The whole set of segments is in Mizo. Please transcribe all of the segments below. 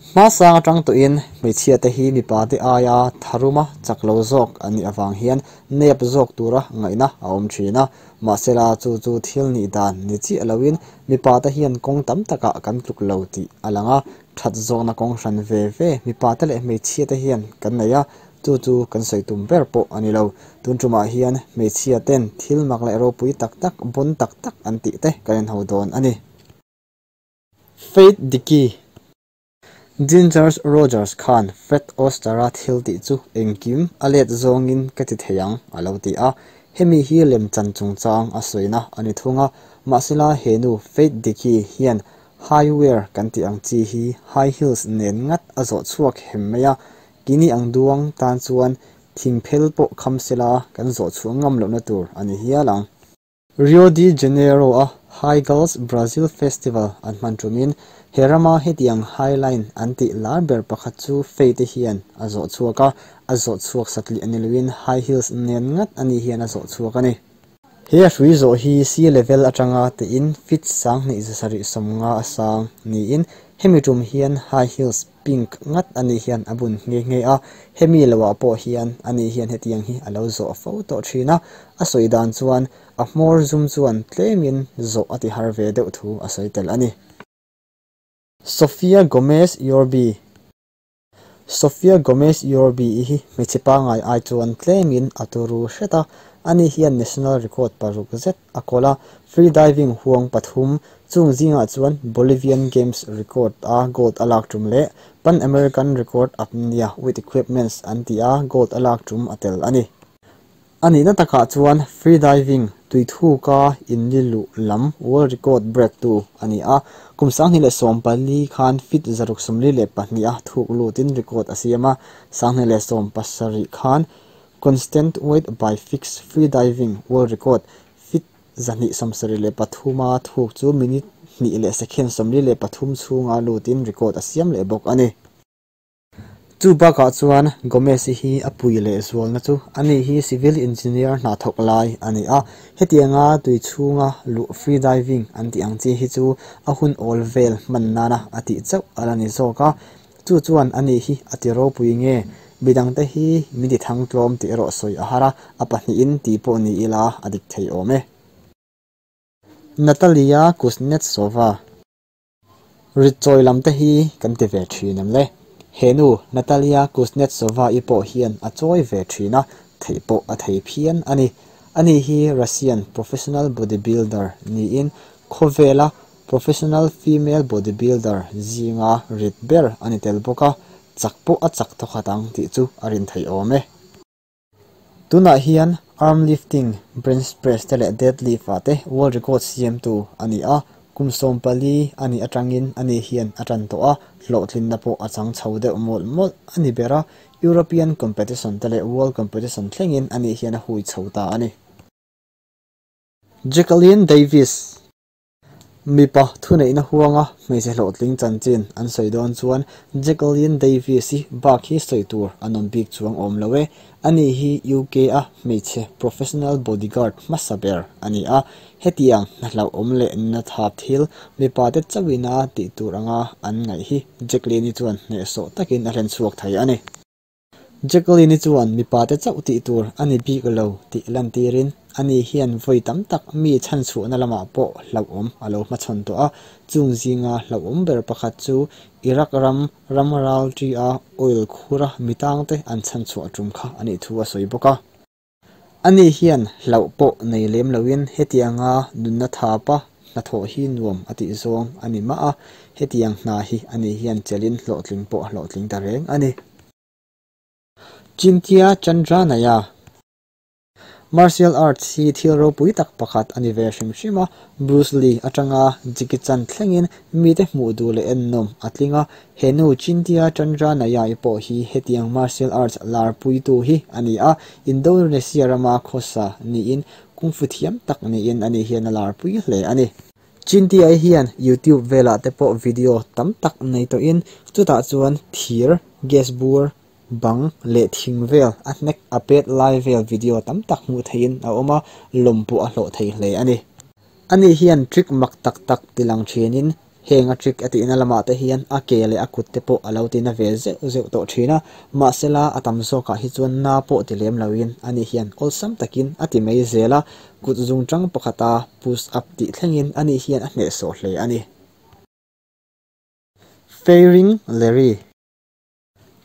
Hmasang atang tawhin hmeichhiate hi mipate aia tharuma chak lo zawk an nih avang hian nep zawk tura ngaihna a awm thin a. Mahsela chu chu thil nih dan ni chiah loin mipate hian kawng tam takah kan tluk lo tih a lang a. That zawkna kawng hran ve ve mipate leh hmeichhiate hian kan nei a, chu chu kan sawi tum ber pawh a ni lo. Tun tumah hian hmeichhiaten thil mak leh ropui tak tak, bon tak tak an tih te kan inho dawn a ni. Faith Dickey. Ginger Rogers khan Fred Oster-a thil tih chu engkim a let zawngin ka ti thei ang a lo ti a. Hemi hi lemchan chungchang a sawina a ni thung a. Mahsela he nu Faith Dickey hian high wear kan tih ang chi hi high heels nen ngat a zawh chhuak hem mai a. Kini ang duang tan chuan thingphel pawh kham sela kan zawh chhuah ngam lohna tur a ni hial ang. Rio de Janeiro-a High Girls Brazil Festival an hman ṭumin he rama hetiang Highline an tih lar ber pakhat chu Faye-te hian a zawh chhuak a, a zawh chhuak satliah ni loin high heels nen ngat a ni hian a zawh chhuak a ni. He a hrui zawh hi sea level aṭanga tein feet 2750 a sang niin hemi ṭum hian high heels pink ngat a ni hian a bun nghe nghe a, hemi loah pawh hian a ni hian hetiang hi a lo zawh fo tawh ṭhin a, a sawi dan chuan a hmawr zum chuan tlemin zawh a ti har ve deuh thu a sawi tel a ni. Sofia Gomez Yorbi Sofia Gomez Yorbi i hi hmeichhe pangai ai chuan tlemin a turu hret a, ani hian national record paruk zet a kawl a, free diving huang pathum chung zingah chuan Bolivian Games record a gold a lak tum leh Pan American record apnea with equipments an ti a gold a lak tum a tel a ni. A nihna takah chuan free diving tuithuka inli luh lam world record break tu a ni a, kum 2014 khan feet 642 a thuk lutin record a siam a, 2017 khan constant weight by fixed free diving world record feet 273 a thuk chu minute 2 leh second 43 chhunga lutin record a siam leh bawk a ni. Chu bakah chuan Gomez hi a pui leh zualna chu ani hi civil engineer hna thawk lai a ni a, hetianga tui chhunga luh free diving an tih ang chi hi chu a hun awl vel hman nana a tih chauh a la ni zawk a, chu chuan ani hi a ti ropui nge midangte hi min ti thang tlawm tih erawh sawi a har a, a pahnihin tih pawh ni ila a dik thei awm e. Natalia Kuznetsova. Rit chawi lam te hi kan ti ve thin em le? He nu Natalia Kuznetsova-i pawh hian a chawi ve thin a, theih pawh a thei phian a ni. Ani hi Russian professional bodybuilder niin khawvela professional female bodybuilder zinga rit ber a ni tel bawk a, chak pawh a chak thawkhat ang tih chu a rin theih awm e. Tunah hian arm lifting, bench press te leh deadlift ah te world record siamtu a ni a, kum 14 a nih atangin ani hian a tan tawh a, hlawhtlinna pawh a chang chho deuh mawlh mawlh a ni ber a, European competition te leh world competition thlengin ani hian a hui chho ta a ni. Jacqueline Davis. Mipa thuneihna huanga hmeichhe hlawhtling chanchin an sawi dawn chuan Jacqueline Davis i bak hi sawi tur an awm bik chuang awm lo e. Ani hi UK a hmeichhe professional bodyguard hmasa ber a ni a, hetiang hna hlauhawm leh na thap thil mipa te chauhina tih tur anga an ngaih hi Jacqueline-i chuan hnehsawh takin a hlen chhuak thei a ni. Jacqueline-i chuan mipa te chauh tih tur a ni bik lo tih lantirin ani hian vawi tam tak mi chhanchhuahna lamah pawh hlauhawm a lo hmachhawn tawh a, chung zinga hlauhawm ber pakhat chu Iraq ram ram ralṭi a oil khura mitangte an chhanchhuah tum kha a nih thu a sawi bawk a. Ani hian hlauh pawh nei lem loin hetianga nunna thapa hnathawh hi nuam a tih zawng a ni mah a, hetiang hna hi ani hian chelin hlawhtling pawh hlawhtling ta reng a ni. Chintia Chandranaya. Martial arts hi thil ropui tak pakhat a ni ve hrim hrim a, Bruce Lee atanga Jackie Chan thlengin mite hmuh duh leh ennawm a tling a, he nu Chintia Chandranaya-i pawh hi hetiang martial arts larpuitu hi a ni a, Indonesia rama khawsa niin kung fu thiam tak niin ani hian a larpui hle a ni. Chintia-i hian YouTube velah te pawh video tam tak nei tawhin chutah chuan thir, gas bur, bang leh thing vel a hnek a pet lai vel video tam tak hmuh theihin a awm a, lawm pawh a hlawh thei hle a ni. Ani hian trick mak tak tak tilang thinin. Heng a trick a tihna lamah te hian a ke leh a kut te pawh a lo tina ve zeuh zeuh tawh thin a, mahsela a tam zawkah hi chuan na pawh ti lem loin ani hian awlsam takin a ti mai zel a, kut zungtang pakhata push up tih thlengin ani hian a hnehsawh hle a ni. Fairing Larry.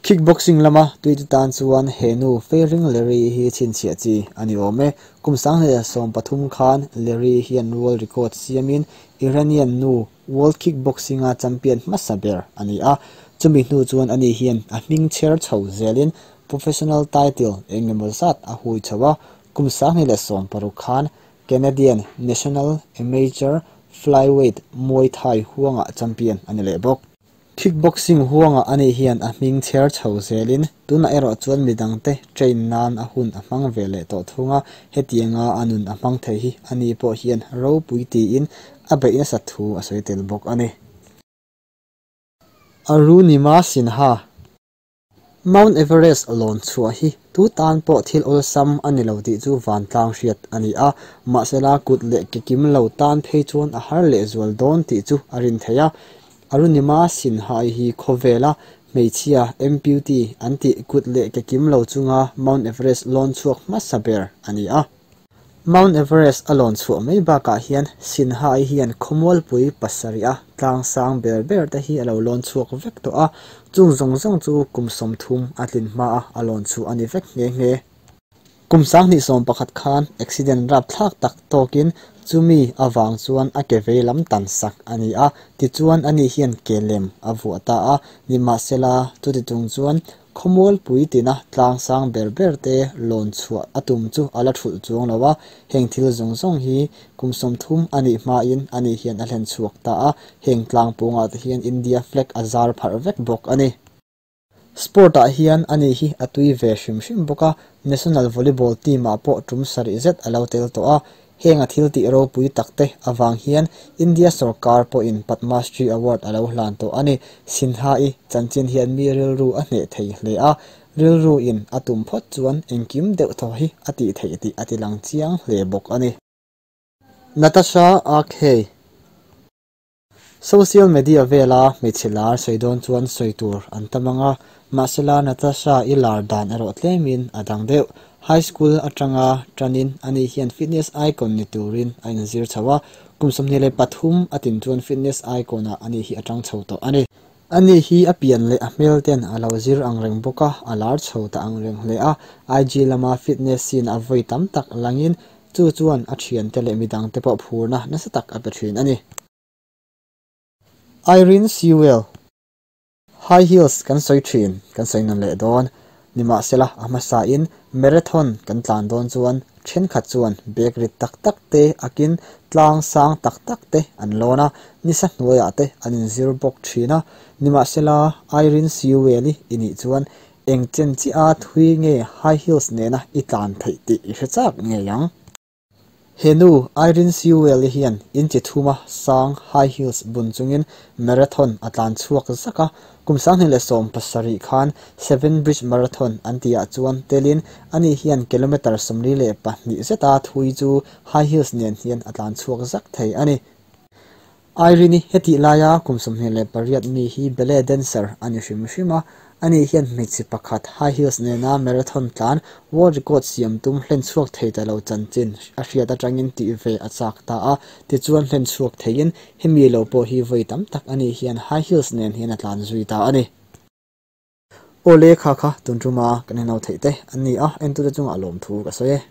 Kickboxing lama tuite tan chuan he nu Fairing Larry hi chhinchhiah chi a ni awm e. Kum 2013 khan Larry hian world record siamin Iranian nu World Kickboxing-a champion hmasa ber a ni a. Chumi hnu chuan ani hian a hming chher chho zelin professional title eng emaw zat a hui chho a. Kum 2016 khan Canadian National Amateur Flyweight Muay Thai huangah champion a ni leh bawk. Kickboxing huangah ani hian a hming chher chho zelin tunah erawh chuan midangte train nan a hun a hmang ve leh tawh thung a, hetianga a nun a hmang thei hi ani pawh hian ropui tiin a beih nasat thu a sawi tel bawk a ni. Arunima Sinha. Mount Everest lawn chhuah hi tu tan pawh thil awlsam a ni lo tih chu vantlang hriat a ni a, mahsela kut leh ke kim lo tan phei chuan a har lehzual dawn tih chu a rin theih a. Arunima Sinha-i hi khawvela hmeichhia amputee an tih kut leh ke kim lo chunga Mount Everest lawn chhuak hmasa ber a ni a. Mount Everest a lawn chhuah mai bakah hian Sinha-i hian khawmualpui pasarih a tlang sang ber ber te hi a lo lawn chhuak vek tawh a, chung zawng zawng chu kum 30 a tlin hmaa a lawn chhuah a ni vek nghe nghe. Kum 2011 khan accident rapthlak tak tawkin chumi avang chuan a ke vei lam tan sak a ni a, tichuan ani hian ke lem a vuah ta a, nimahsela chuti chung chuan khawmualpui tina tlang sang ber ber te lawn chhuah a tum chu a la thulh chuang lo a, heng thil zawng zawng hi kum 30 a nih hmain ani hian a hlen chhuak ta a, heng tlang pawngah te hian India flag a zar pharh vek bawk a ni. Sport-ah hian ani hi a tui ve hrim hrim bawk a, National Volleyball team-ah pawh tum sarih zet a lo tel tawh a, heng a thil tih ropui takte avang hian India sarkar pawhin Padma Shri Award a lo hlan tawh a ni. Sinha-i chanchin hian mi rilru a hneh thei hle a, rilru in a tum phawt chuan engkim deuh thaw hi a tih theih tih a ti lang chiang hle bawk a ni. Natasha Akhey. Social media vela hmeichhe lar sawi dawn chuan sawi tur an tam anga, mahsela Natasha i lar dan erawh tlemin a dang deuh. High school atanga tanin ani hian fitness icon ni turin a inzir chho a, kum 23 a tin chuan fitness icon ah ani hi atang chho tawh a ni. Ani hi a pian leh a hmel ten a lo zir ang reng bawk a, a lar chho ta ang reng hle a, IG lama fitness scene a vawi tam tak langin chu chuan a thiante leh midang te pawh phurna nasa tak a pe thin a ni. Irene Sewell. High heels kan sawi thin, kan sawi nawn leh dawn. Nimahsela a hmasa in marathon kan tlan dawn chuan thenkhat chuan bag rit tak tak te akin tlang sang tak tak te an lawn a, nisa hnuaiah te an inzir bawk thin a. Nimahsela Irene Sewell-i inih chuan eng chen chi a thui nge high heels nena i tlan theih tih i hre chak ngei ang. He nu Irene Sewell-i hian inchi thuma sang high heels bun chungin marathon a tlan chhuak zak a, kum 2017 khan Seven Bridge Marathon an tihah chuan telin ani hian kilometer 42 zeta thui chu high heels nen hian a tlan chhuak zak thei a ni. Irene-i heti laia kum 28 mi hi ballet dancer a ni hrim hrim a, ani hian hmeichhe pakhat high heels nena marathon tlan world record siam tum hlen chhuak thei ta lo chanchin a hriat atangin tih ve a chak ta a, tichuan hlen chhuak theiin hemi lo pawh hi vawi tam tak ani hian high heels nen hian a tlan zui ta a ni. Awle kha kha tun tuma kan heno theih te an ni a, entute chungah lawm thu ka sawi e.